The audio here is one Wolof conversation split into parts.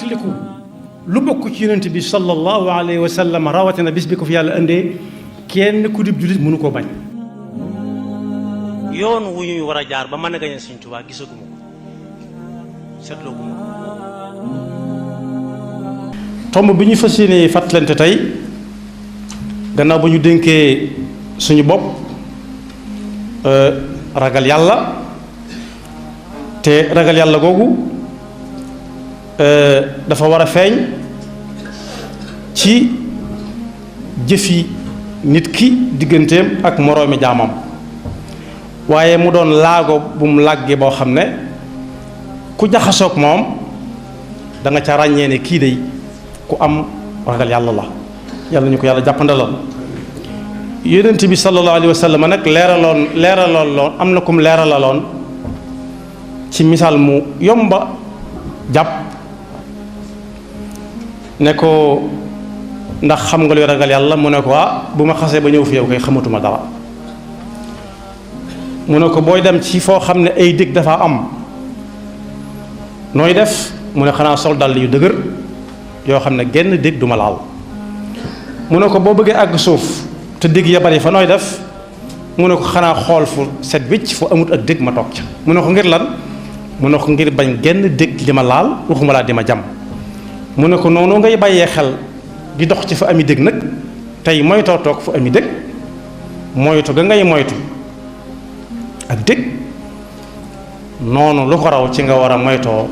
fàttaliku lu bokk ci yonent bi sallallahu alayhi wa sallam rawatina bis bi ko fi yàlla indee kenn ku dib jullit mënu koo bañ. yoon wu ñuy war a jaar ba mën a gañe Sëñ Tuubaa gisaguma ko seetlooguma ko. tomb bi ñu fas yéene fàttalante tey gannaaw bu ñu dénkee suñu bopp ragal yàlla te ragal yàlla googu dafa war a feeñ ci jëfi nit ki digganteem ak moroomi jaamam waaye mu doon laago bu mu làggee boo xam ne ku jaxasoog moom da nga ca ràññee ne kii day ku am ragal yàlla la yàlla ñu ko yàlla jàppandalal. yonent bi sallallahu alayhi wa sallam nag leeraloon am na kum leeralaloon ci misaal mu yomba jàpp ne ko ndax xam nga luy ragal yàlla mu ne ko bu ma xasee ba ñëw fi yow koy xamatuma dara. mu ne ko booy dem ci foo xam ne ay dëkk dafa am nooy def mu ne xanaa sol dàll yu dëgër yoo xam ne genn dëkk duma laal. mu ne ko boo bëggee àgg suuf te dëgg ya bari fa nooy def mu ne ko xanaa xool fu set wicc fu amut ak dëgg ma toog ca. mu ne ko ngir lan mu ne ko ngir bañ genn dëgg di ma laal waxuma laa di ma jam. mu ne ko noonu ngay bàyyee xel di dox ci fa ami dëgg nag tey moytoo toog fu ami dëgg moytu ga ngay moytu ak dëgg noonu lu ko raw ci nga war a moytoo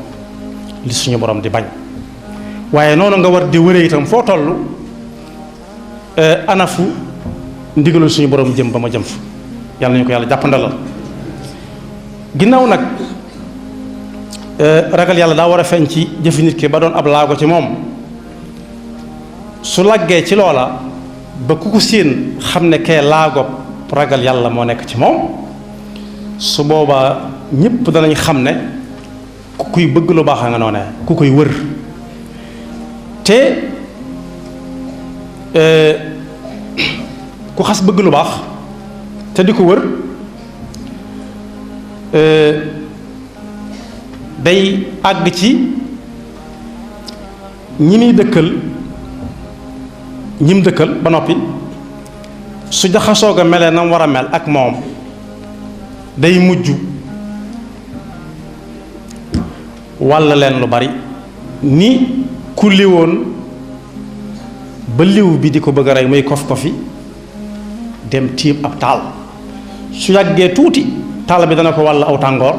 li suñu borom di bañ. waaye noonu nga war di wëree itam foo toll anafu ndigalul suñu borom jëm ba ma jëm fa yàlla nañu ko yàlla jàppandalal. ginnaaw nag ragal yàlla daa war a feeñ ci jëfi nit ki ba doon ab laago ci moom su laggee ci loola ba ku ko séen xam ne kee laago ragal yàlla moo nekk ci moom su boobaa ñépp danañ xam ne ku kuy bëgg lu baax a nga noone ku koy wër te ku xas bëgg lu baax te di ko wër day àgg ci ñim dëkkal ba noppi su jaxasooga melee na mu war a mel ak moom day mujj walla leen lu bari ni ku liwoon ba liw bi di ko bëgg a rey muy kof-kofi dem tiim ab taal su yàggee tuuti taal bi dana ko wàll aw tàngoor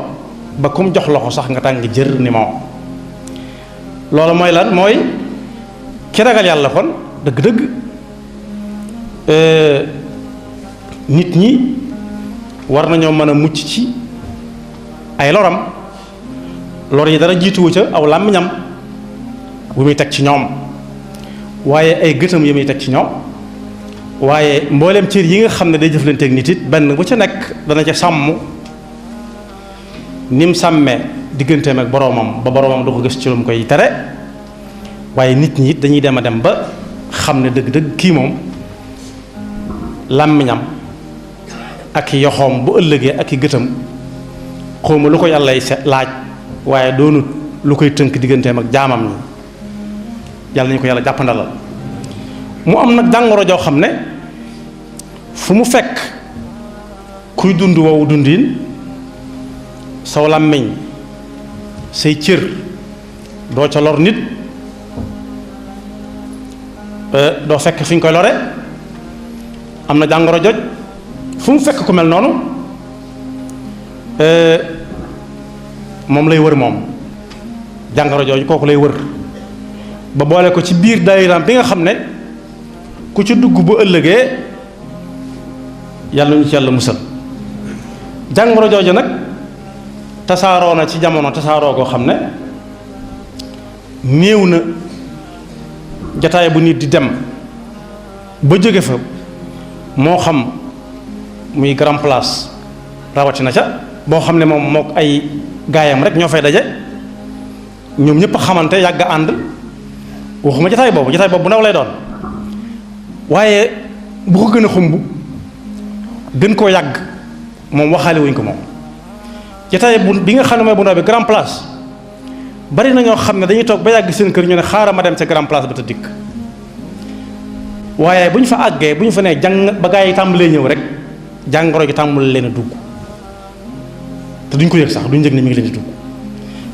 ba kum jox loxo sax nga tàng jër ni moom. loolu mooy lan mooy ki ragal yàlla kon dëgg-dëgg nit ñi war nañoo mën a mucc ci ay loram lor yi dara jiituwu ca aw làmmiñam bu muy teg ci ñoom waaye ay gëtam yi muy teg ci ñoom waaye mboolem cër yi nga xam ne day jëflanteeg nit it benn bu ca nekk dana ca sàmm ni mu sàmmee digganteem ak boroomam ba boroomam du ko gis ci lu mu koy tere waaye nit ñi it dañuy dem a dem ba xam ne dëgg-dëgg kii moom làmmiñam ak i yoxoom bu ëllëgee ak i gëtam xawma lu ko yàllay laaj waaye doonut lu koy tënk digganteem ak jaamam ñi yàlla nañu ko yàlla jàppandalal. mu am nag jàngoro joo xam ne fu mu fekk kuy dund woowu dundin saw làmmiñ say cër doo ca lor nit doo fekk fi ñu koy lore am na jàngoro joj fu mu fekk ku mel noonu moom lay wër moom jàngoro jooju kooku lay wër ba boole ko ci biir daayiraam bi nga xam ne ku ci dugg bu ëllëgee yàlla ñu ci yàlla musal. jàngoro jooju nag tasaaroo na ci jamono tasaaroo koo xam ne néew na jataay bu nit di dem ba jóge fa moo xam muy grand place rawatina ca boo xam ne moom mook ay gaayam rek ñoo fay daje ñoom ñëpp xamante yàgg ànd waxuma jataay boobu bu ndaw lay doon waaye bu ko gën a xumb gën koo yàgg moom waxaale wuñ ko moom jataay bi nga xam ne mooy bu ndaw bi grand place bari na ñoo xam ne dañuy toog ba yàgg seen kër ñu ne xaaral ma dem ca grand place ba te dikk waaye bu ñu fa àggee bu ñu fa nee jàng ba gaa yi tàmbalee ñëw rek jàngoro ji tàmbali leen a dugg te duñ ko yëg sax duñ yëg ne mi ngi leen di dugg.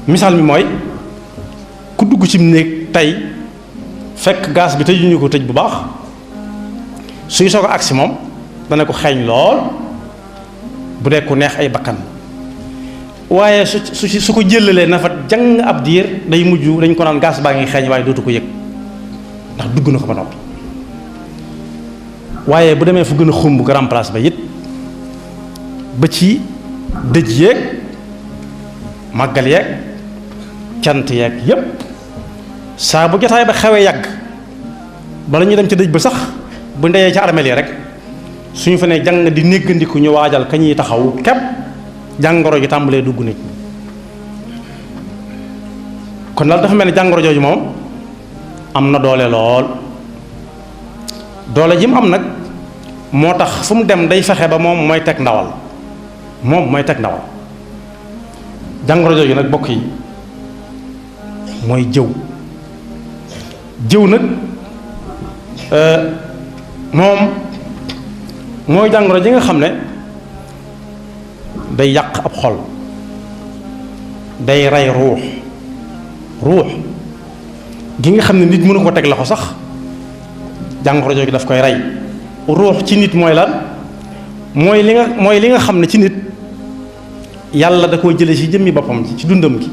misaal mi mooy ku dugg ci néeg tey fekk gaz bi tëjuñu ko tëj bu baax suy soog a agsi moom dana ko xeeñ lool bu dee ku neex ay bakkan waaye su ko jëlalee na fa jàng ab diir day mujj dañ ko naan gaz baa ngi xeeñ waaye dootu ko yëg ndax dugg na ko ba noppi. waaye bu demee fu gën a xumb grand place ba it ba ci dëj yeeg màggal yeeg cant yeeg yépp saa bu jotaay ba xewee yàgg bala ñuy dem ci dëj ba sax bu ndeyee ca armeel yi rek suñu fa ne jàng di néggandiku ñu waajal ka ñuy taxaw képp jàngoro ji tàmbalee dugg nit kon daal dafa mel ni jàngoro jooju moom am na doole lool doole ji mu am nag moo tax fu mu dem day fexe ba moom mooy teg ndawal jàngoro jooju nag bokk yi mooy jëw nag moom mooy jàngoro ji nga xam ne day yàq ab xol day rey ruux gi nga xam ne nit mënu ko teg loxo sax jàngoro jooju daf koy rey ruux ci nit mooy lan mooy li nga xam ne ci nit yàlla da koo jële ci jëmmi boppam ci dundam gi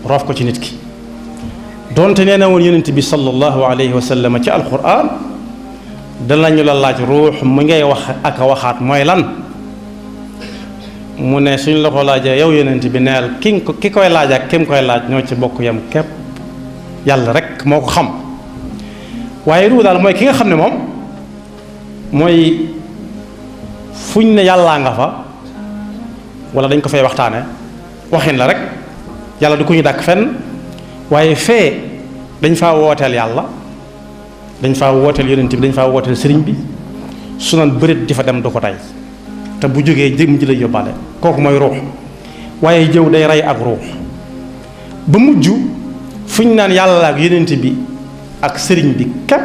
roof ko ci nit ki donte nee na woon yonent bi sallallahu alayhi wa sallam ci alquran danañu la laaj ruux mu ngay wax ak a waxaat mooy lan mu ne suñ la ko laajee yow yonent bi neel ki koy laaj ak ki mu koy laaj ñoo ci bokk yam képp yàlla rek moo ko xam waaye ruux daal mooy ki nga xam ne moom mooy fuñ ne yàllaa nga fa wala dañ ko fay waxtaane waxin la rek yàlla du ko ñu dàkk fenn waaye fee dañ faa wooteel yàlla dañ faa wooteel yonent bi dañ faa wooteel sëriñ bi su naan bërit di fa dem du ko tey te bu jógee jëm ji lay yóbbaale kooku mooy ruux waaye jëw day rey ak ruux ba mujj fuñ naan yàlla ak yonent bi ak sëriñ bi képp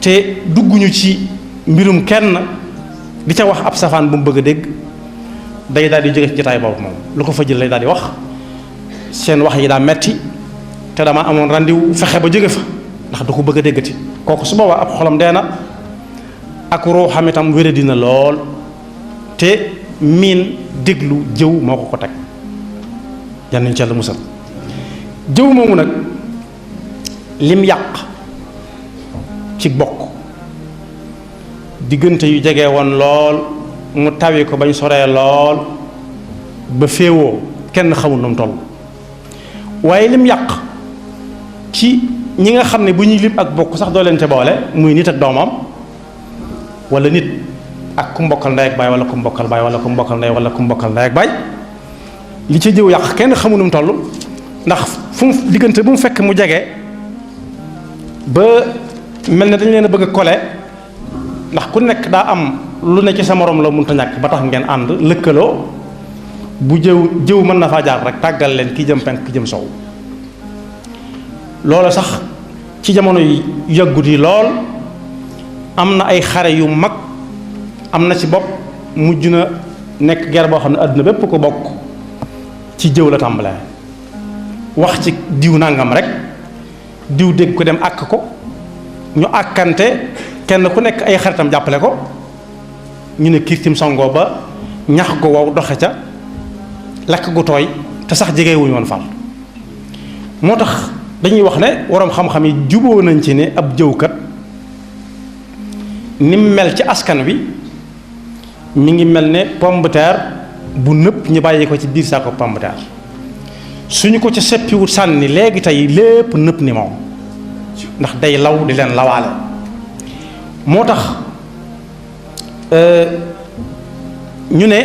te dugguñu ci mbirum kenn di ca wax ab safaan bu mu bëgg a dégg day daal di jóge ci jotaay boobu moom lu ko fa jël lay daal di wax seen wax yi daa metti te dama amoon rendez-vous fexe ba jóge fa ndax du ko bëgg a déggati kooku su boobaa ab xolam dee na ak ruuxam itam wére dina lool te miin déglu jëw moo ko teg yal nañu ci Yàlla musal jëw moomu nag lim yàq ci bokk diggante yu jege woon lool mu tawi ko bañ soree lool ba féewoo kenn xamul nu mu toll waaye lim yàq ci ñi nga xam ne bu ñuy lim ak bokk sax doo leen te boole muy nit ak doomam wala nit ak ku mbokkal ndey ak baay wala ku mbokkal baay wala ku mbokkal ndey wala ku mbokkal ndey ak baay li ci jëw yàq kenn xamul nu mu toll ndax fu mu diggante bu mu fekk mu jege ba mel ne dañ leen a bëgg a kole ndax ku nekk daa am lu ne ci sa morom la mënta ñàkk ba tax ngeen ànd lëkkaloo bu jëw mën na faa jaar rek tàggal leen ki jëm penk ki jëm sow loolu sax ci jamono yu yàggut yi lool am na ay xare yu mag am na ci bopp mujj na nekk guerre boo xam ne àdduna bépp ko bokk ci jëw la tàmbalee wax ci diw nangam rek diw dégg ko dem àkk ko ñu àkkante kenn ku nekk ay xaritam jàppale ko ñu ne kiirtim songoo ba ñax gu wow doxe ca lakk gu tooy te sax jege wuñu woon fal moo tax dañuy wax ne waroom xam-xam yi juboo nañ ci ne ab jëwkat ni mu mel ci askan wi mi ngi mel ne pomme de terre bu nëpp ñu bàyyi ko ci biir saako pomme de terre suñu ko ca seppiwut sànni léegi tey lépp nëpp ni moom ndax day law di leen lawaale moo tax ñu ne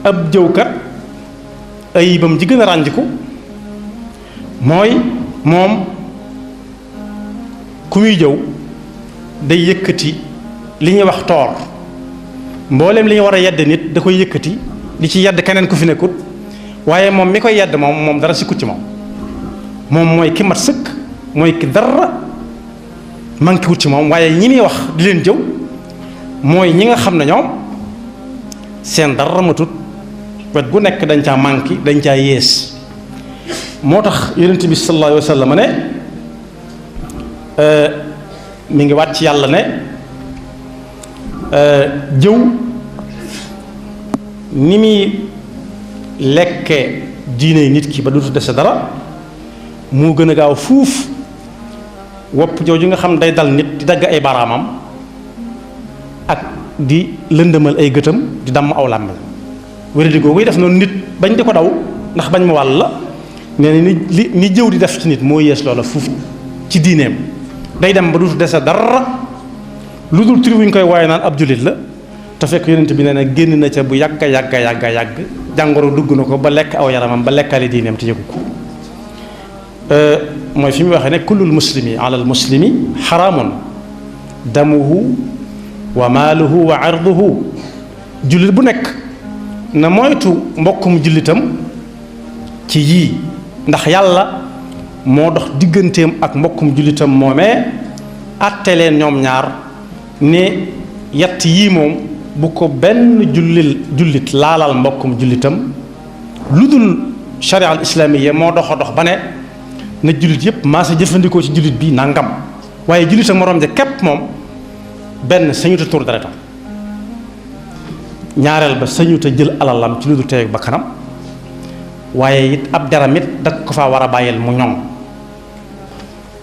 ab jëwkat ayibam ji gën a rànjiku mooy moom ku muy jëw day yëkkati li ñuy wax toor mbooleem li ñu war a yedd nit da koy yëkkati di ci yedd keneen ku fi nekkut waaye moom mi koy yedd moom dara sikkut ci moom mooy ki mat sëkk mooy ki dara manqué wut ci moom. waaye ñi muy wax di leen jëw mooy ñi nga xam ne ñoom seen dara matut, wet gu nekk dañ caa manqué, dañ caa yées. moo tax yonent bi sallallahu alayhi wa sallam ne mi ngi waat ci yàlla ne jëw ni muy lekke diine nit ki ba dootu dese dara moo gën a gaaw fuuf wopp jooju nga xam day dal nit di dagg ay baaraamam ak di lëndëmal ay gëtam di damm aw làmmiñ. wéradi googu def noonu nit bañ di ko daw ndax bañ mu wàll la nee na ni jëw di def ci nit moo yées loola fuuf ci diineem. day dem ba dootu dese dara lu dul tur wuñ koy waaye naan ab jullit la te fekk yonent bi nee na génn na ca bu yàgga yàgg jàngoro dugg na ko ba lekk aw yaramam ba lekkaale diineem te yëgu ko. mooy fi mu waxee ne kullul muslimi ala al muslimi xaraamun damuhu wa maaluhu wa arduhu. jullit bu nekk na moytu mbokkum jullitam ci yii ndax yàlla moo dox digganteem ak mbokkum jullitam moomee àtte leen ñoom ñaar ne yett yii moom bu ko benn jullit laalal mbokkum jullitam lu dul sharia al islaamiya moo dox ba ne na jullit yépp maa sa jëfandikoo ci jullit bi nangam. waaye jullit ak moroom ja képp moom benn sañuta tur deretam, ñaareel ba sañuta jël alalam ci lu dul teeg ba kanam, waaye it ab deram it da ko faa war a bàyyil mu ñoŋ.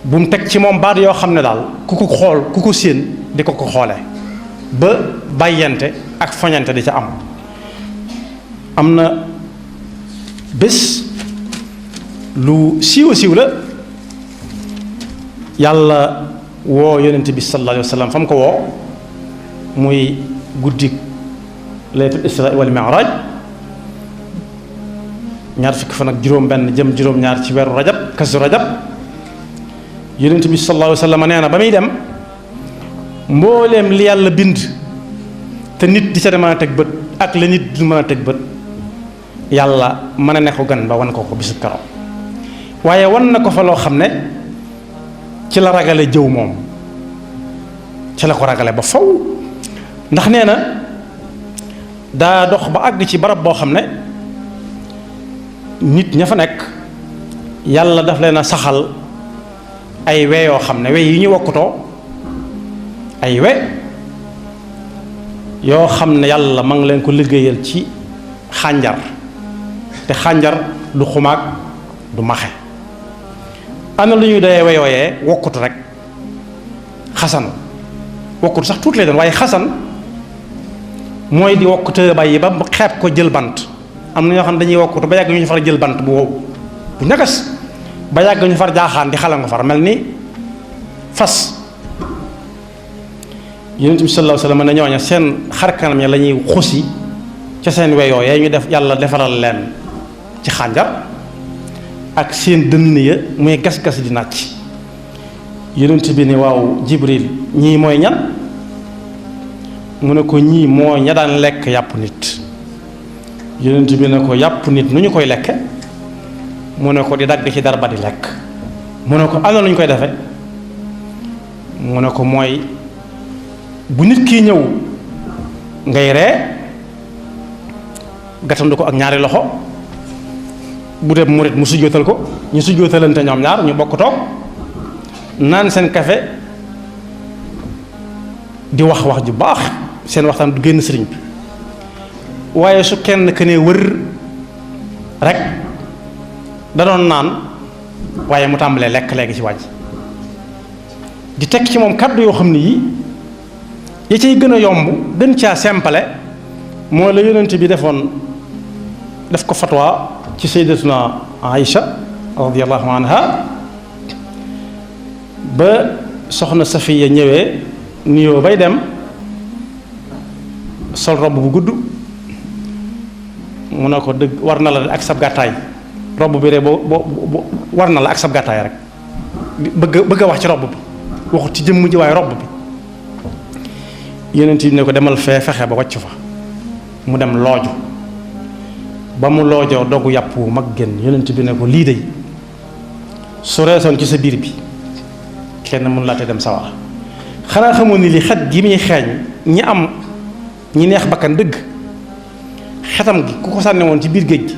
bu mu teg ci moom baat yoo xam ne daal ku ko xool ku ko séen di ko xoolee ba bàyyante ak foñante di ca am na bés lu siiwa siiw la yàlla woo yonent bi sallallahu alayhi wa sallam fa mu ko woo muy guddi laylatul isra wal mi'raj ñaar fukki fan ak juróom-benn jëm juróom-ñaar ci weeru rajab kasu rajab. yonent bi sallallahu alayhi wa sallam nee na ba muy dem mbooleem li yàlla bind te nit di ca mën a teg bët ak la nit di mën a teg bët yàlla mën a ne ko gan ba wan ko bisu keroog. waaye wan na ko fa loo xam ne ci la ragale jëw moom ci la ko ragale ba faw ndax nee na daa dox ba àgg ci barab boo xam ne nit ña fa nekk yàlla daf leen a saxal ay we yoo xam ne we yi ñu wokkutoo ay we yoo xam ne yàlla ma ngi leen ko liggéeyal ci xànjar te xànjar du xumaag du maxe. ana lu ñuy doyee we yooyee wokkutu rek xasan wokkutu sax tuuti lay doon waaye xasan mooy di wokkute bàyyi ba xeeb ko jël bant. am na ñoo xam ne dañuy wokkutu ba yàgg ñu far jël bant bu wow bu ñagas ba yàgg ñu far jaaxaan di xala nga far mel ni fas. yonent bi sallallahu alayhi wa sallam ne ñooña seen xarkanam ya la ñuy xusi ca seen weyoo yee ñu def yàlla defaral leen ci xànjar ak seen dënn ya muy gas-gas di nàcc. yonent bi ne waaw Jibril ñii mooy ñan mu ne ko ñii moo ña daan lekk yàpp nit. yonent bi ne ko yàpp nit nu ñu koy lekke mu ne ko di dagg ci dara ba di lekk. mu ne ko ana lu ñu koy defe mu ne ko mooy bu nit kii ñëw ngay ree gàttandu ko ak ñaari loxo bu dee murit mu sujjóotal ko ñu sujjóotalante ñoom ñaar ñu bokk toog naan seen café di wax ju baax seen waxtaan du génn sëriñ bi. waaye su kenn ke ne wër rek da doon naan waaye mu tàmbalee lekk léegi ci wàjj di teg ci moom kàddu yoo xam ne yi ya cay gën a yomb gën caa sempale moo la yonent bi def ko fatwa ci sayyidatuna Aïcha radiyallahu anha ba soxna Safiya ñëwee nuyoo bay dem sol robb bu gudd mu ne ko dëgg war na la ak sab gàttaay robb bi rek boo war na la ak sab gàttaay rek bëgg a wax ci robb bi waxut ci jëmm ji waaye robb bi yonent bi ne ko demal fee fexe ba wàcc fa mu dem looju ba mu loojoo dogu yàpp wu mag génn yonent bi ne ko lii de su reesoon ci sa biir bi kenn mënu laa te dem sawara xanaa xamoon ni li xet gi muy xeeñ ñi neex bakkan dëgg xetam gi ku ko sànni woon ci biir géej gi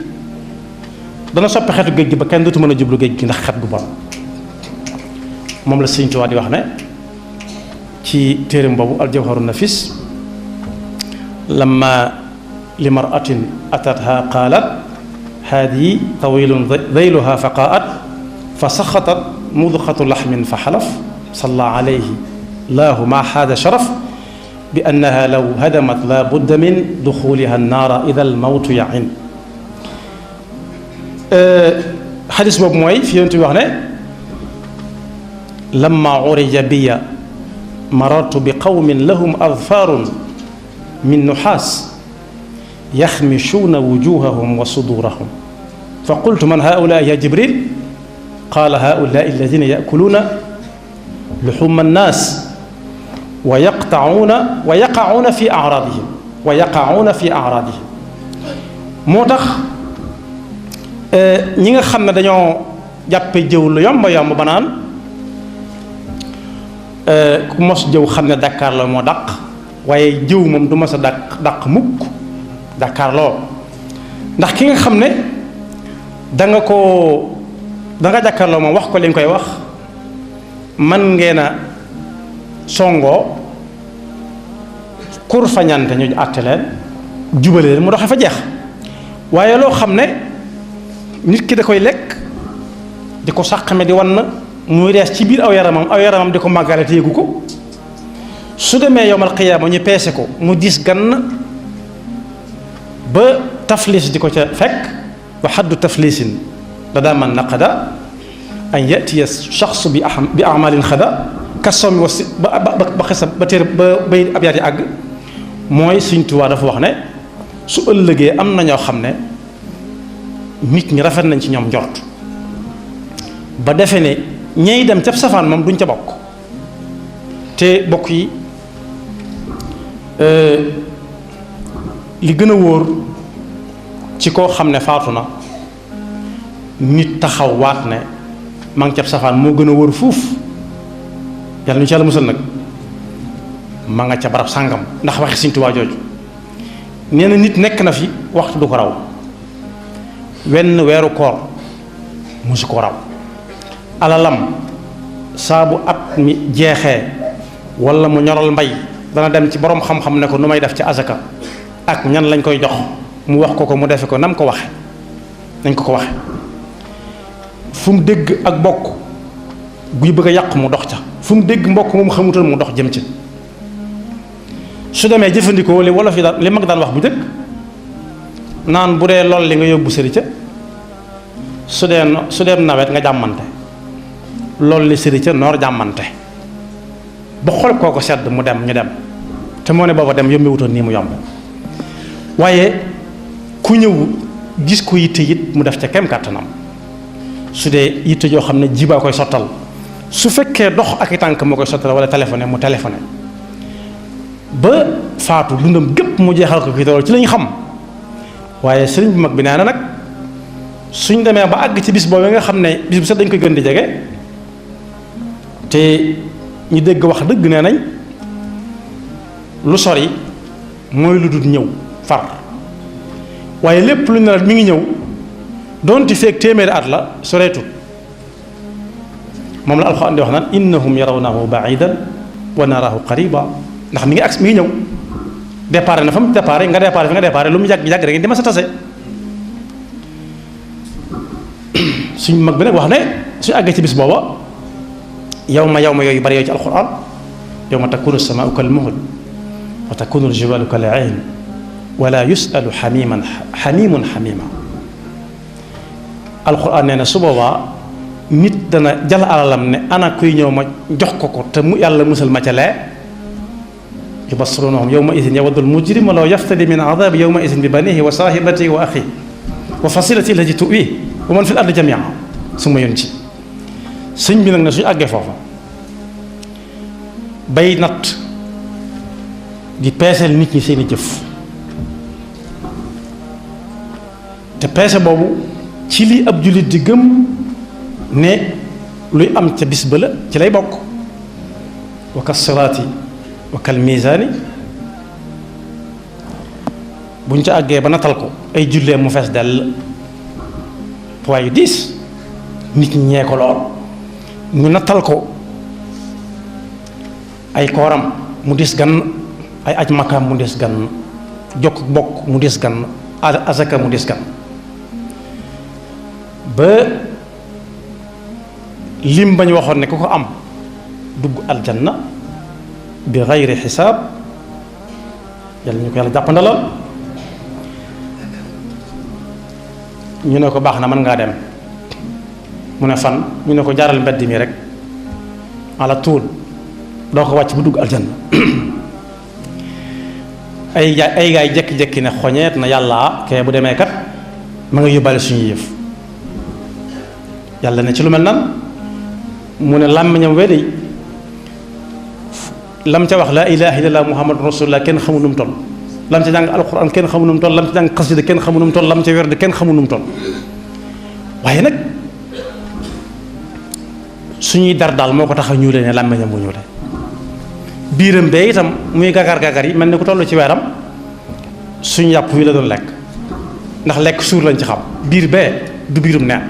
dana soppi xetu géej gi ba kenn dootu mën a jublu géej gi ndax xet gu bon moom la Sëriñ Tuubaa di wax ne ci téereem boobu aljawharu nafis lamma li maratin atatha qaalat haadihi tawilun dayluha fa qaat fa saxatat mudxatu laxmin fa xalaf salla alayhi laahu ma xaada sharaf bi annaha law hadamat la budda min duxuliha annaara ida almawtu yain xadis boobu mooy fi yonent bi wax ne lamma urija biya marartu bi qawmin lahum adfaarun min nuxaas yaxmishuuna wujuhahum wa sudurahum fa qultu man haulaai ya jibril qaala haulaai alladina yakuluuna luxuma annaas wa yaqacuuna fi acraadihim moo tax ñi nga xam ne dañoo jàppe jëw lu yomb yomb ba naan ku mos jëw xam ne Dakar la moo dàq waaye jëw moom du mos a dàq mukk Dakar loo ndax ki nga xam ne danga jàkkaarloo moom wax ko li nga koy wax man ngeen a songoo kur fañante ñu àtte leen jubale leen mu doxe fa jeex waaye loo xam ne nit ki da koy lekk di ko sàqame di wan na muy rees ci biir aw yaramam di ko màggale te yëgu ko su demee yowmal qiyaama ñu peese ko mu diis gann ba taflis di ko ca fekk wa xaddu taflisin la daa man naqada an yatiya shaxsu bi amalin xada kasoom wa si ba xesa ba téere ba bay ab yaati àgg mooy Sëriñ Tuubaa dafa wax ne su ëllëgee am na ñoo xam ne nit ñi rafet nañ ci ñoom njort ba defe ne ñey dem ca safaan moom duñ ca bokk te bokk yi li gën a wóor ci koo xam ne faatu na nit taxaw waat ne maa ngi ca safaan moo gën a wóor fuuf yàlla ñu ci yàlla musal nag ma nga ca barab sàngam ndax waxi Sëriñ Tuubaa jooju nee na nit nekk na fi waxtu du ko raw wenn weeru koor musu ko raw alalam saa bu at mi jeexee wala mu ñoral mbay dana dem ci boroom xam-xam ne ko nu may def ci azaka ak ñan lañ koy jox mu wax ko mu defe ko nam ko waxe nañ ko waxe fu mu dégg ak bokk guy bëgg a yàq mu dox ca fu mu dégg mbokk moom xamutal mu dox jëm ci su demee jëfandikoo li wolof yi daan li mag daan wax bu njëkk naan bu dee lool li nga yóbbu sëri ca su dee nawet nga jàmmante lool li sëri ca noor jàmmante ba xool kooko sedd mu dem ñu dem te moo ne booba dem yombi wutoon nii mu yomb waaye ku ñëw gis ko yitte it mu def ca kem kàttanam su dee yitte joo xam ne jibaa koy sottal su fekkee dox ak i tànk moo koy sottal wala téléphoné mu téléphoné ba faatu dundam gépp mu jeexal ko kii ci lañ xam waaye sëriñ bu mag bi nee na nag suñ demee ba àgg ci bis boobu nga xam ne bis bu set dañ koy gën di jege te ñu dégg wax dëgg nee nañ lu sori mooy lu dul ñëw far waaye lépp lu ne la mi ngi ñëw doonte feek téeméeri at la soreetut moom la alxuraan di wax naan innahum yarawnahu baidan wa narahu qariba ndax mi ngi ñëw départ na fa mu départ nga départ fi nga départ lu mu yàgg rek ngeen di ma sa tase suñ mag bi nag wax ne suñu àggee ci bis booba yow ma yooyu bari yooyu ci alxuraan yow ma takunu samaau kal muhl wa takunu aljibalu kal ayn wala yusalu xamimun xamima alxuraan nee na su boobaa nit dana jal alalam ne ana kuy ñëw ma jox ko te mu yàlla musal ma ca lee yubassirunahum yawma idin yawaddu al-mujrimu law yaftadi min adabi yawma idin bi banihi wa sahibatihi wa akhihi wa fasilatihi allati tuwihi wa man fi l-ardi jamii'an summa yunji sëñ bi nag ne suñu àggee foofa bay natt di peeseel nit ñi seeni jëf te peese boobu ci li ab jullit di gëm ne luy am ca bis ba la ci lay bokk. wa ka siraati wa kal miisaani buñ ca àggee ba natal ko ay jullee mu fees dell poids yu diis nit ñi ñee ko lool ñu nattal ko ay kooram mu diis gann ay aj makkaam mu diis gann jokk bokk mu diis gann asaka mu diis gann ba lim bañ waxoon ne ku ko am dugg aljanna bi xayri xisaab yàlla ñu ko yàlla jàppandalal ñu ne ko baax na mën ngaa dem mu ne fan ñu ne ko jaaral mbedd mi rek ala tuul doo ko wàcc bu dugg aljanna ay gaay jekki-jekki ne xoñeet na yàlla kee bu demee kat ma nga yóbbaale suñu yëf yàlla ne ci lu mel nan mu ne làmmiñam weddi lam ca wax laa ilaha illallah muhammadu rasulullah kenn xamu nu mu toll lam ca jàng alquran kenn xamu nu mu toll lam ca jàng xasida kenn xamu nu mu toll lam ca werd kenn xamu nu mu toll waaye nag suñuy dar daal moo ko tax a ñuule ne làmmiñam bu ñuule biiram bee itam muy gagar-gagar yi mel ni ku toll ci weeram suñu yàpp wi la doon lekk ndax lekk suur lañ ci xam biir bee du biirum neen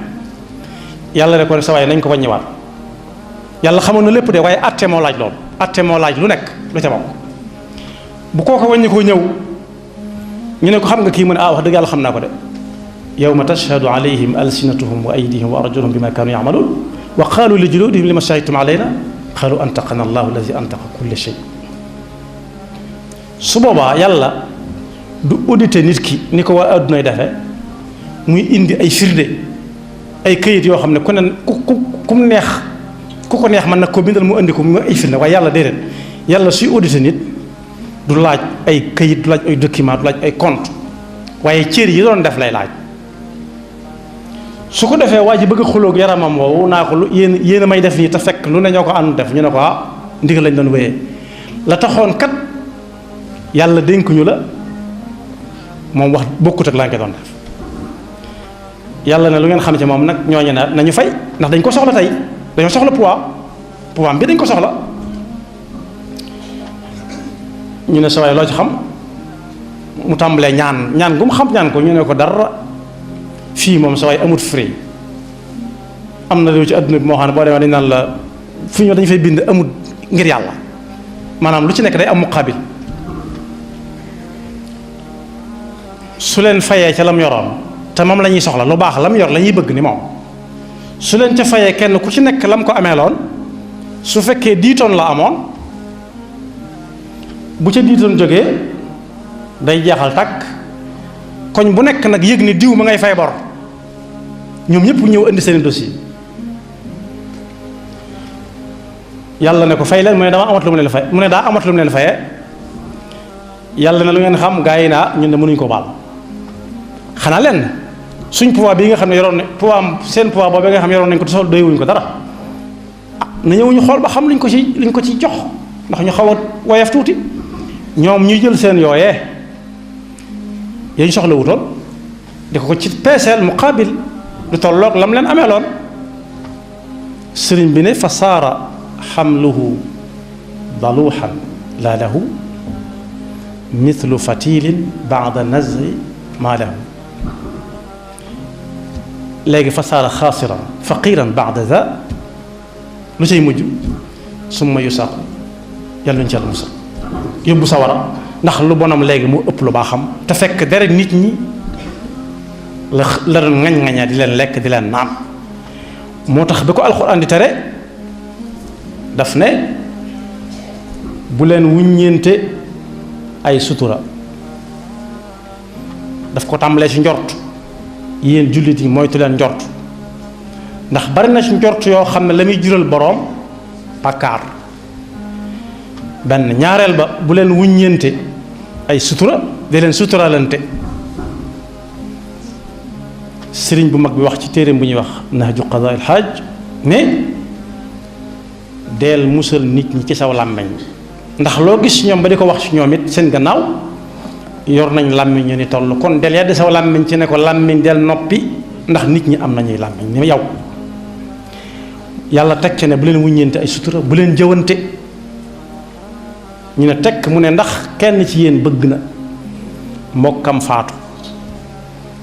yàlla rek ko ne sa waaye nañ ko wàññiwaat yàlla xamoon na lépp de waaye atte moo laaj lool atte moo laaj lu nekk lu ca bokk bu kooko wàññi koo ñëw ñu ne ko xam nga kii mu ne wax dëgg yàlla xam naa ko de yawma tashhadu alayhim alsinatuhum wa aydihim wa arjuluhum bima kaanu ya'maluun wa qaalu li juluudihim lima shahidtum alayna qaalu antaqana allahu alladi antaqa kulla shay su boobaa yàlla du audité nit ki ni ko waa addunay defee muy indi ay firnde ay këyit yoo xam ne ku ne ku mu neex ku ko neex mën nag ko bindal mu indi ko mu ay firnde waaye yàlla déedéet yàlla suy audité nit du laaj ay këyit du laaj ay document du laaj ay compte waaye cër yi doon def lay laaj su ko defee waa ji bëgg a xuloog yaramam woowu naa ko yéen a may def nii te fekk lu ne ñoo ko ànd def ñu ne ko ndigal lañ doon wéyee la taxoon kat yàlla dénkuñu la moom wax bokkut ak laa ngi doon def yàlla ne lu ngeen xam ci moom nag ñooñu ne nañu fay ndax dañ ko soxla tey dañoo soxla poids bi dañ ko soxla ñu ne sa waay loo ci xam mu tàmbalee ñaan gu mu xam ñaan ko ñu ne ko dara fii moom sa waay amut free am na réew ci adduna bi moo xam ne boo demee dañ naan la fu ñu dañu fay bind amut ngir yàlla maanaam lu ci nekk day am muqaabil su leen fayee ca lam yoroon te moom la ñuy soxla lu baax lam yor la ñuy bëgg ni moom su leen ca fayee kenn ku ci nekk lam ko ameeloon su fekkee 10 tonnes la amoon bu ca 10 tonnes jógee day jeexal takk koñ bu nekk nag yëg ni diw ma ngay fay bor ñoom ñëpp ñëw indi seen dossier yàlla ne ko fay leen mu ne dama amat lu mu leen fay mu ne daa amat lu mu leen fayee yàlla ne lu ngeen xam gaa yi naa ñun ne mënuñ ko baal xanaa leen suñ pouvoir bii nga xam ne yoroon ne pouvoir seen pouvoir boobu nga xam ne yoroon nañ ko te sol doyewuñ ko dara na ñëw ñu xool ba xam luñ ko ci jox ndax ñu xaw a woyof tuuti ñoom ñuy jël seen yooyee yañ soxla wutoon di ko ci peeseel muqaabil lu tolloog lam leen amee loon sëriñ bi ne fa saara xamluhu daluuxan laa lahu mithlu fatilin baada nazri maa lahu léegi fa saara xaasiran faqiran baada za lu cay mujj summa yusaaqu yàlla ñu ci yàlla musal yóbbu sawara ndax lu bonam léegi mu ëpp lu baaxam te fekk deret nit ñi la doon ŋañ-ŋañaa di leen lekk di leen naan moo tax bi ko alxuraan di tere daf ne bu leen wuññeente ay sutura daf ko tàmbalee ci njort yéen jullit yi moytu leen njort ndax bari na ci njort yoo xam ne la muy jural boroom bàkkaar benn ñaareel ba bu leen wuññeente ay sutura di leen suturalante sëriñ bu mag bi wax ci téereem bu ñuy wax nahju qadaa il xaaj ne deel musal nit ñi ci saw làmmeñ ndax loo gis ñoom ba di ko wax ci ñoom it seen gannaaw yor nañ làmmiñ ñu ni toll kon del yedd saw làmmiñ ci ne ko làmmiñ del noppi ndax nit ñi am nañuy làmmiñ ni yow. yàlla teg ci ne bu leen wuññeente ay sutura bu leen jëwante ñu ne tekk mu ne ndax kenn ci yéen bëgg na mbokkam faatu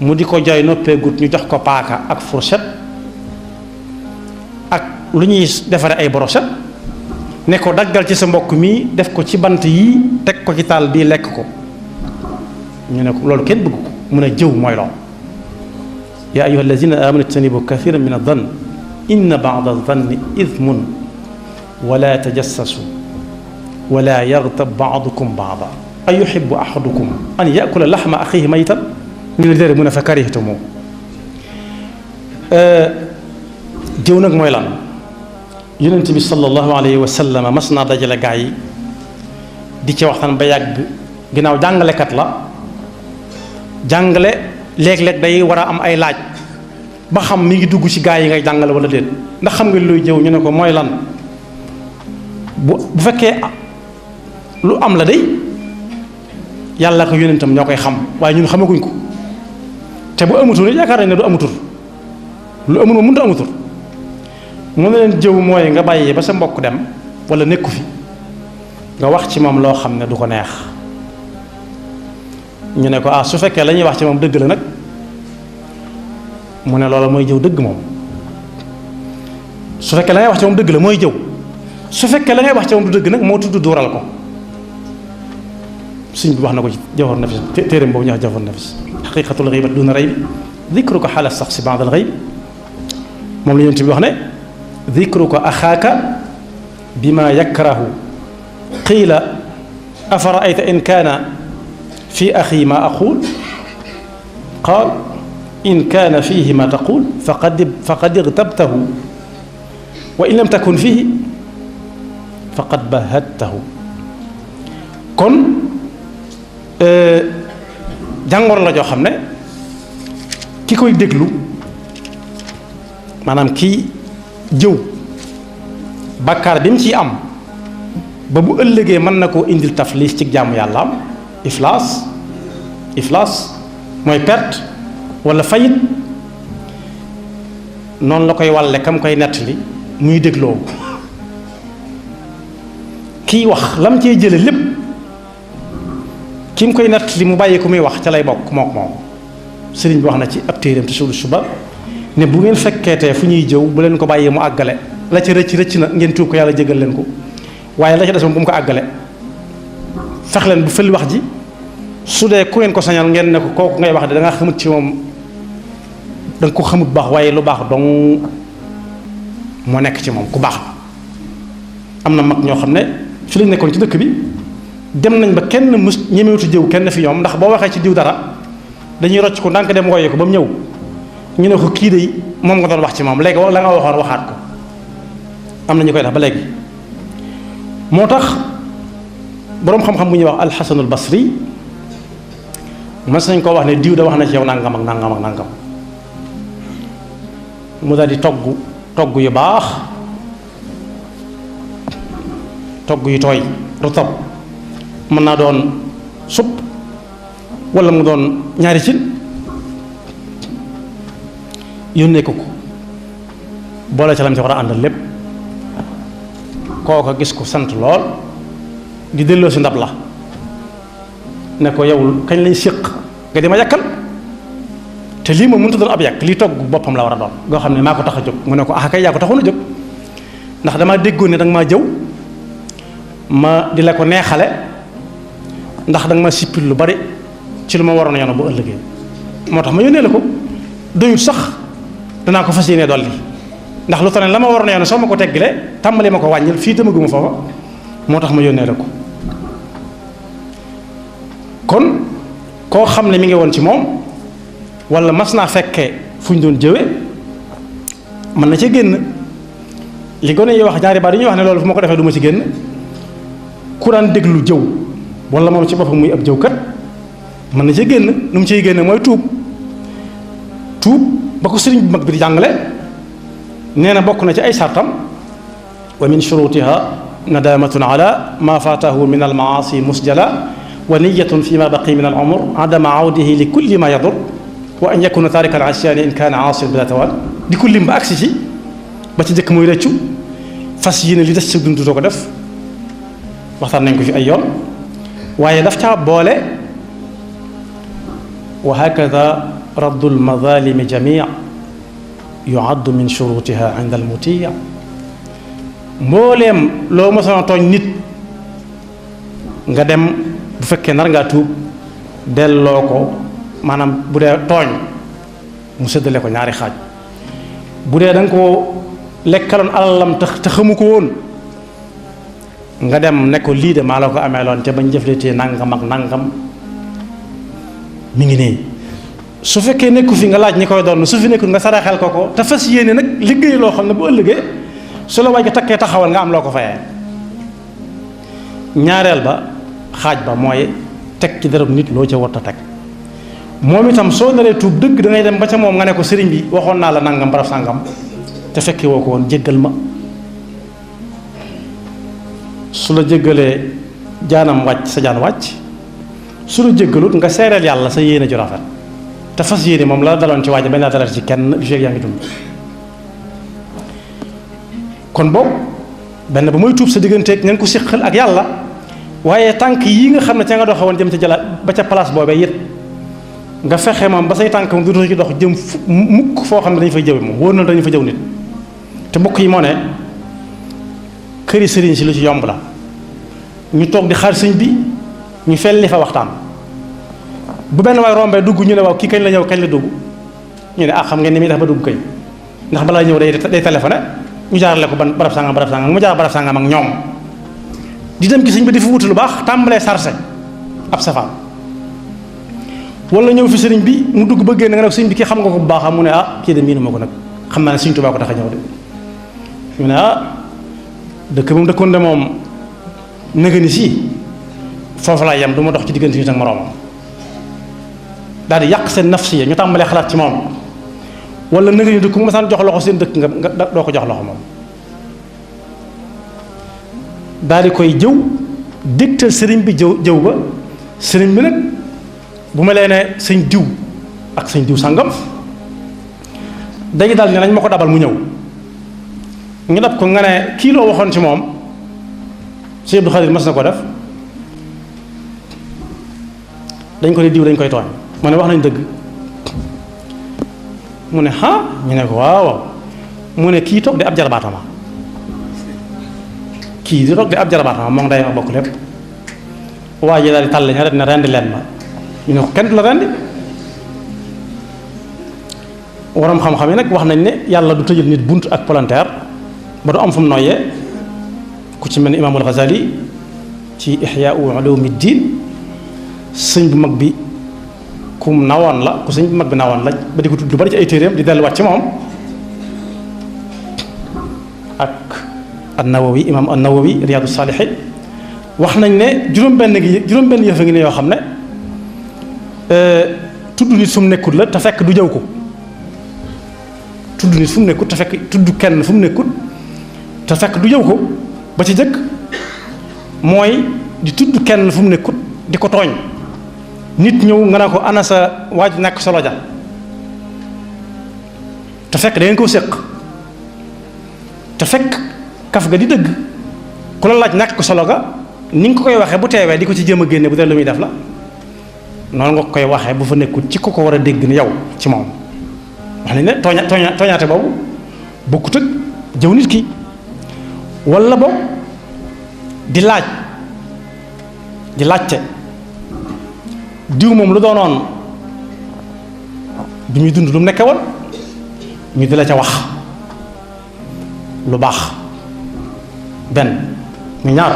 mu di ko jooy noppeegut ñu jox ko paaka ak fourchette ak lu ñuy defare ay brochette ne ko daggal ci sa mbokk mi def ko ci bant yi teg ko ci taal bii lekk ko ñu ne ko loolu kenn bëgg ko mu ne jëw mooy lool yaa ayyuha allazina amanu ijtanibu kathiran min ad-dann inna ba'da ad-danni ithmun wala tajassasu wala yaghtab ba'dukum ba'dan ayuhibbu ahadukum an ya'kula lahma akhihi maytan ñu ne déedéet mu ne fa karihtumu jëw nag mooy lan yonent bi sallallahu alayhi wa sallam mas naa dajale gaa yi di ci waxtaan ba yàgg ginnaaw jàngalekat la jàngale léeg-léeg day war a am ay laaj ba xam mi ngi dugg ci gaa yi ngay jàngale wala déet ndax xam nga luy jëw ñu ne ko mooy lan bu fekkee lu am la day yàlla ko yonentam ñoo koy xam waaye ñun xamaguñ ko te bu amutul yaakaar nañ ne du amutur lu amul moom mënut a amutur mu ne leen jëw mooy nga bàyyi ba sa mbokk dem wala nekku fi nga wax ci moom loo xam ne du ko neex ñu ne ko su fekkee la ñuy wax ci moom dëgg la nag mu ne loola mooy jëw dëgg moom su fekkee la ngay wax ci moom dëgg la mooy jëw su fekkee la ngay wax ci moom du dëgg nag moo tudd duural ko suñ bi wax na ko ci Jawhar Nafis téeréem boobu ñu wax Jawhar Nafis xaqiqatul ghayba duna rayb dikruka xaala saxsi ba'da al-ghayb moom la Yonent bi wax ne dikruka axaaka bima yakrahu qiila afara'ayta in kaana fi axi ma aqul qaal in kaana fiihi ma taqul faqad igtabtahu wa in lam takun fiihi faqad bahadtahu kon jàngoro la joo xam ne ki koy déglu maanaam kii jëw bàkkaar bi mu ciy am ba bu ëllëgee mën na koo indil tafliis ci jaamu yàlla am iflaas mooy perte wala fayit noonu la koy wàlle kam koy nettali muy dégloo kiy wax lam cee jële lépp ki mu koy nettali mu bàyyi ko muy wax ca lay bokk moom sëriñ bi wax na ci ab téeréem te suba ne bu ngeen fekkeetee fu ñuy jëw bu leen ko bàyyee mu àggale la ca rëcc na ngeen tuub ko yàlla jégal leen ko waaye la ca des moom bu mu ko àggale fex leen bu fël wax ji su dee ku ngeen ko sañal ngeen ne ko kooku ngay wax de da nga xamut ci moom da nga ko xamut baax waaye lu baax dong moo nekk ci moom ku baax am na mag ñoo xam ne fi lañ nekkoon ci dëkk bi dem nañ ba kenn mus ñemewutu jëw kenn fi ñoom ndax boo waxee ci diw dara dañuy rocc ko ndànk dem wooyee ko ba mu ñëw ñu ne ko kii de moom nga doon wax ci moom léegi la nga waxoon waxaat ko am na ñu koy def ba léegi moo tax boroom xam-xam bu ñuy wax alxasanul basri mas nañ koo wax ne diw da wax na ci yow nangam ak nangam ak nangam mu daal di togg yu baax togg yu tooy rutab mën naa doon supp wala mu doon ñaari cin yónnee ko boole ca lam ci war a àndal lépp kooka gis ko sant lool di delloo si ndab la ne ko yow kañ lañ séq nga di ma yàkkal te lii moom mënut a doon ab yàq lii togg boppam la war a doon ngoo xam ne maa ko tax a jóg mu ne ko kay yaa ko taxoon a jóg ndax damaa déggoon ne danga maa jëw ma di la ko neexale ndax danga ma sippil lu bari ci lu ma waroon a yoon bu ëllëgee moo tax ma yónnee la ko doyut sax danaa ko fas yéene dolli ndax lu tax ne la ma waroon a yoon soo ma ko teggilee tàmbali ma ko wàññil fii tamaguma foofa moo tax ma yónnee la ko kon koo xam ne mi ngi woon ci moom wala mas naa fekkee fu ñu doon jëwe mën na ci génn li gone yi wax ñaari baat yi ñuy wax ne loolu fu ma ko defee du ma ci génn ku daan déglu jëw wala moom ci boppam muy ab jëwkat mën na ci génn nu mu ciy génne mooy tuub ba ko sëriñ bu mag bi di jàngale nee na bokk na ci ay sartam wa min shurutiha nadamatun ala ma fatahu min al maasi musjala wa niyatun fi ma baqi min al umr adama awdihi li kulli ma yadur wa an yakuna tarika al asyaani in kaana aasil bila tawal di ko lim ba agsi ci ba ci jëkk muy rëccu fas yéene li des ci dund doo ko def waxtaan nañ ko fi ay yoon waaye daf caa boole wa hakada raddu al madalimi jamia yuaddu min shurutiha inda al mutia mbooleem loo mosoon tooñ nit nga dem bu fekkee nar ngaa tuub delloo ko maanaam bu dee tooñ mu séddale ko ñaari xaaj bu dee da nga ko lekkaloon alalam te xamu ko woon nga dem ne ko lii de maa la ko amee loon te bañ jëfletee nangam ak nangam mi ngi nii su fekkee nekku fi nga laaj ñi koy doon su fi nekkul nga saraxel ko te fas yéene nag liggéey loo xam ne bu ëllëgee su la waaj a takkee taxawal nga am loo ko fayee. ñaareel ba xaaj ba mooy teg ci dërëm nit loo ca war a teg moom itam soo naree tuub dëgg da ngay dem ba ca moom nga ne ko sëriñ bi waxoon naa la nangam barab sàngam te fekke woo ko woon jéggal ma su la jéggalee jaanam wàcc sa jaan wàcc su la jéggalut nga seereel yàlla sa yéene ju rafet te fas yéene moom la daloon ci waaja bañ laa dalal ci kenn ju yaa ngi dund kon boobu benn ba mooy tuub sa digganteeg ña ngi ko siqal ak yàlla waaye tànk yii nga xam ne ca nga doxe woon jëm ca jala ba ca place boobee it nga fexe moom ba say tànk moom du ci dox jëm mukk foo xam ne dañu fay jëw moom wóor na dañu fa jëw nit te mbokk yi moo ne këri sëriñ si lu ci yomb la ñu toog di xaar sëñ bi ñu felli fa waxtaan bu benn waay rombee dugg ñu ne waaw kii kañ la ñëw kañ la dugg ñu ne ah xam ngeen ni muy def ba dugg kañ ndax balaa ñëw day téléphoné ñu jaarale ko ban barab sàngam mu jaar barab sàngam ak ñoom di dem ci sëñ bi di fi wuti lu baax tàmbalee sarse ab safaan wala ñëw fi sëriñ bi mu dugg bëggee na nga nag sëñ bi kii xam nga ko bu baax mu ne ah kii de miinu ma ko nag xam naa ne sëñ Tuubaa ko tax a ñëw de mu ne ah dëkk moom dëkkoon de moom nëga ni si foofu laa yem du ma dox ci diggante nit ak moroomam daal di yàq seen nafsiya ñu tàmbalee xalaat ci moom wala nëga ni dëkk mu masaan jox loxo seen dëkk nga doo ko jox loxo moom daal di koy jëw dégtal sëriñ bi jëw ba sëriñ bi nag bu ma lee ne sëñ diw ak sëñ diw sàngam dañu daal ne nañ ma ko dabal mu ñëw ñu dab ko nga ne kii loo waxoon ci moom Sëñ Abdou Khadir mas na ko def dañ ko ne diw dañ koy tooñ mu ne wax nañ dëgg mu ne ah ñu ne ko waaw mu ne kii toog di ab jarabaatama kii di toog di ab jarabaatama moom day ma bokk lépp waa ji daal di tàll ña ret ne rendi leen ma ñu ne ko kenn du la rendi waroom xam-xam yi nag wax nañ ne yàlla du tëjal nit bunt ak palanteer ba du am fu mu noyyee ku ci mel ni imaamul Ghazali ci Ihya Ulumuddin sëñ bu mag bi ku nawoon la ku sëñ bu mag bi nawoon la ba di ko tudd lu bari ci ay téeréem di delluwaat ci moom ak an-Nawawi imaam an-Nawawi Riyadu Saalihin wax nañ ne juróom-benn yëf a ngi ne yoo xam ne tudd nit fu mu nekkut la te fekk du jëw ko tudd nit fu mu nekkut te fekk tudd kenn fu mu nekkut te fekk du jëw ko ba ci jëkk mooy di tudd kenn fu mu nekkut di ko tooñ nit ñëw nga ne ko ana sa waaju nekk solo ja te fekk da ngeen koo séq te fekk kaf ga di dëgg ku la laaj ñàkk solo ga ni nga ko koy waxee bu teewee di ko ci jéem a génne bu dee lu muy def la noonu nga ko koy waxee bu fa nekkul ci ko war a dégg ni yow ci moom wax nañ ne tooñaate boobu bokkut ak jëw nit ki walla boog di laajte diw moom lu doonoon bi muy dund lu mu nekke woon ñu di la ca wax lu baax benn ñu ñaar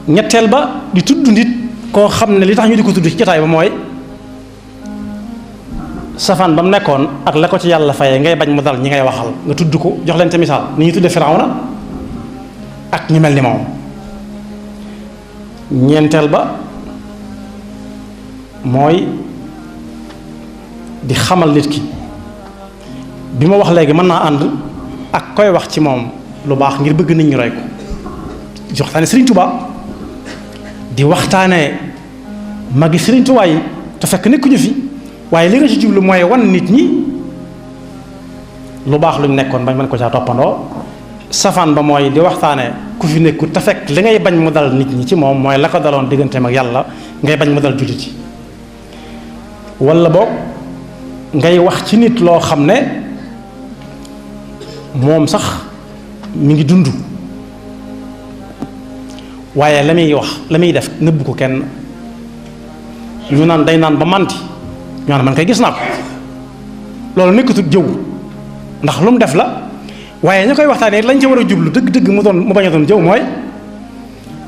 ñetteel ba di tudd nit koo xam ne li tax ñu di ko tudd ci jotaay ba mooy safaan ba mu nekkoon ak la ko ci yàlla fayee ngay bañ mu dal ñi ngay waxal nga tudd ko jox leen ca misaal ni ñu tuddee Firawna ak ñu mel ni moom ñeenteel ba mooy di xamal nit ki bi ma wax léegi mën naa ànd ak koy wax ci moom lu baax ngir bëgg nit ñi roy ko di waxtaane Sëriñ Tuubaa di waxtaane magi Sëriñ Tuubaa yi te fekk nekkuñu fi waaye li nga ci jublu mooy wan nit ñi lu baax luñ nekkoon bañ mën ko caa toppandoo safaan ba mooy di waxtaane ku fi nekkul te fekk li ngay bañ mu dal nit ñi ci moom mooy la ko daloon digganteem ak yàlla ngay bañ mu dal jullit yi wala boog ngay wax ci nit loo xam ne moom sax mi ngi dund waaye la muy wax la muy def nëbbu ko kenn ñu naan day naan ba manti ñu naan man koy gis naa ko loolu nekkatul jëw ndax lu mu def la waaye ñu koy waxtaanee lañ ca war a jublu dëgg-dëgg mu bañ a doon jëw mooy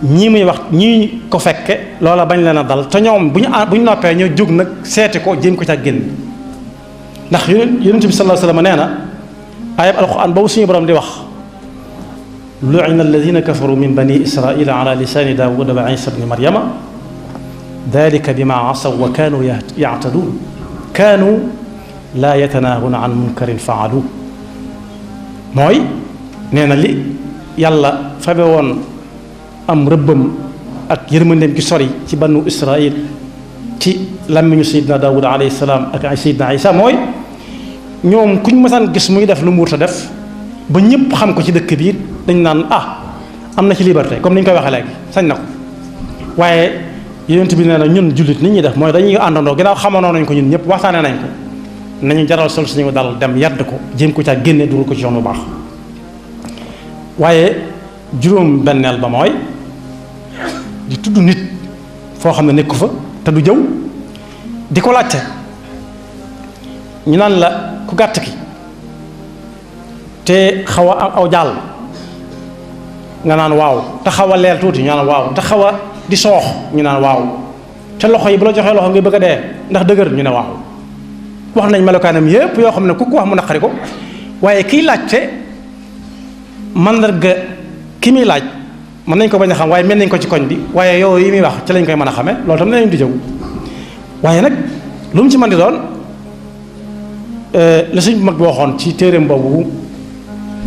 ñii muy wax ñii ko fekke loola bañ leen a dal te ñoom bu ñu noppee ñoo jóg nag seeti ko jéem ko ca génn ndax yonent bi sallallahu alayhi wa sallam nee na ayab alquran boobu suñu borom di wax lu'ina alladina kafaru min bani israila ala lisani daawuda wa isa bni maryama dalika bima asaw wa kaanu yactaduun kaanu laa yatanaahuna an munkarin faalu mooy nee na li yàlla fabe woon am rëbbam ak yërmandeem gi sori ci banu israil ci làmmiñu sayidna daawuda alayhi salaam ak sayidna isa mooy ñoom kuñ mësaan gis muy def lu mu wurta def ba ñëpp xam ko ci dëkk bi dañ naan am na ci liberté comme ni ñu koy waxee léegi sañ na ko waaye yonent bi nee na ñun jullit nit ñuy def mooy dañuy àndandoo ginnaaw xamanoo nañ ko ñun ñëpp waxtaanee nañ ko nañu jaral sol suñu dal dem yàdd ko jéem ko caa génne dugal ko ci yoon bu baax waaye juróom benneel ba mooy di tudd nit foo xam ne nekku fa te du jëw di ko laajte ñu naan la ku gàtt ki te xaw a aw jàll nga naan waaw te xaw a leel tuuti ñu naan waaw te xaw a di soox ñu naan waaw te loxo yi bu la joxee loxo ngay bëgg a dee ndax dëgër ñu ne waaw wax nañ melokaanam yépp yoo xam ne ku ko wax mu naqari ko waaye kiy laajte mandarga ki muy laaj mën nañ ko bañ a xam waaye mel nañ ko ci koñ bi waaye yow yi muy wax ci lañ koy mën a xamee loolu tam nañ di jëw waaye nag lu mu ci mën di doon la suñ mag bi waxoon ci téereem boobu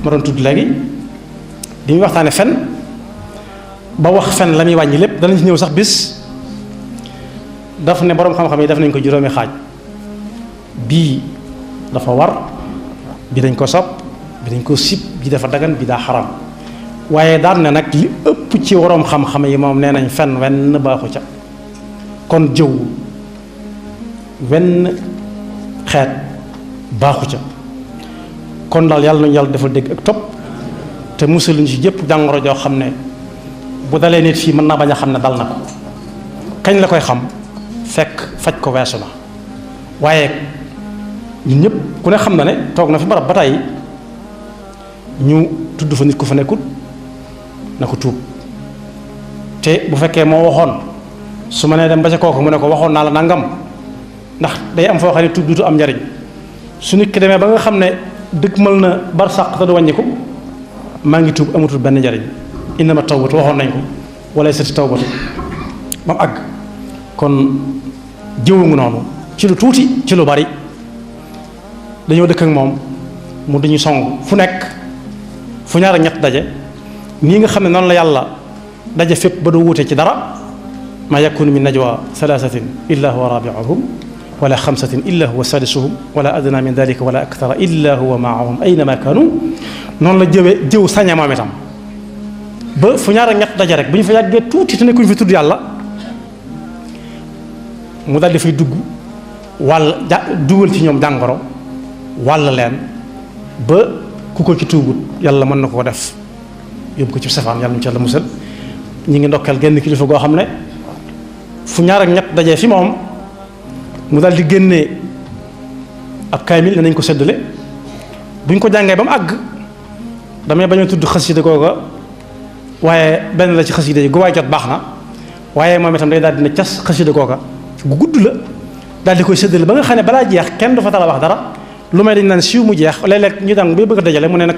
ma doon tudd léegi di muy waxtaane fen ba wax fen la muy wàññi lépp danañ ci ñëw sax bis daf ne boroom xam-xam yi def nañ ko juróomi xaaj bii dafa war bi dañ ko sopp bi dañ ko sib bi dafa dagan bi daa xaram waaye daan ne nag li ëpp ci waroom xam-xam yi moom nee nañ fen wenn baaxu ca kon jëw wenn xeet baaxu ca kon daal yàlla nañu yàlla defal dégg ak topp te musaluñ ci jëpp jàngoro joo xam ne bu dalee nit fii mën naa bañ a xam ne dal na ko kañ la koy xam fekk faj ko weesu na waaye ñun ñëpp ku ne xam na ne toog na fi barab ba tey ñu tudd fa nit ku fa nekkut na ko tuub te bu fekkee moo waxoon su ma nee dem ba ca kooku mu ne ko waxoon naa la nangam ndax day am foo xam ne tuub dutu am njariñ su nit ki demee ba nga xam ne dëgmal na bar sàq te du wàññiku maa ngi tuub amatul benn njariñ innama tawbatu waxoon nañ ko wala sati tawbatu ba mu àgg kon jëwungu noonu ci lu tuuti ci lu bari dañoo dëkk ak moom mu dañu song fu nekk fu ñaar ak ñett daje nii nga xam ne noonu la yàlla daje fépp ba du wuute ci dara ma yakunu min najwa thalathatin illa huwa rabi'uhum wala xamsatin illa huwa sadisuhum wala adna min dalika wala akthara illa huwa maahum aynama kanu noonu la jëw saña moom itam ba fu ñaar ak ñett daje rek bu ñu fa yàggee tuuti te nekkuñu fi tudd yàlla mu daal di fay dugg dugal ci ñoom jàngoro wàll leen ba ku ko ci tuubut yàlla mën na koo def yóbbu ko ci safaan yàlla mu ci yàlla musal ñu ngi ndokkeel genn kilifa goo xam ne fu ñaar ak ñett dajee fi moom mu daal di génnee ab kaamil ne nañ ko séddale bu ñu ko jàngee ba mu àgg damay bañ a tudd xasida googa waaye benn la ci xasida yi gu waay jot baax na waaye moom itam day daal di ne cas xasida googa gu gudd la daal di koy séddale ba nga xam ne balaa jeex kenn du fa tala wax dara lu may dañ naan siiw mu jeex léeg-léeg ñu jàng bay bëgg a dajale mu ne nag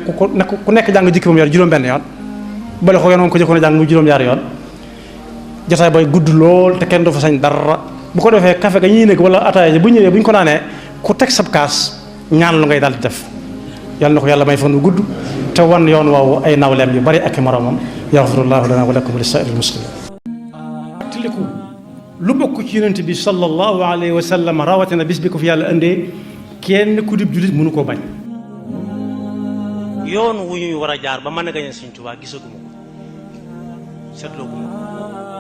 ku nekk jàng jikki ba mu yor juróom-benn yoon bale ko yoon moom ko jëkkoon a jàng mu juróom-ñaari yoon jotaay bay gudd lool te kenn du fa sañ dara bu ko defee café ga ñuy nekk wala ataaya bu ñëwee bu ñu ko naanee ku teg sab kaas ñaan lu ngay daal di def yàlla na ko yàlla may fan wu gudd te wan yoon woowu ay nawleem yu bari ak i moromam yaxfirullahu lana wa lakum wa li saa'iril muslimin tiliku lu bokk ci yonent bi sallallahu alayhi wa sallam rawatina bis bi ko fi yàlla indee kenn ku dib jullit mënu koo bañ. yoon wu ñuy war a jaar ba mën a gañe Sëñ Tuubaa gisaguma ko seetloo guma ko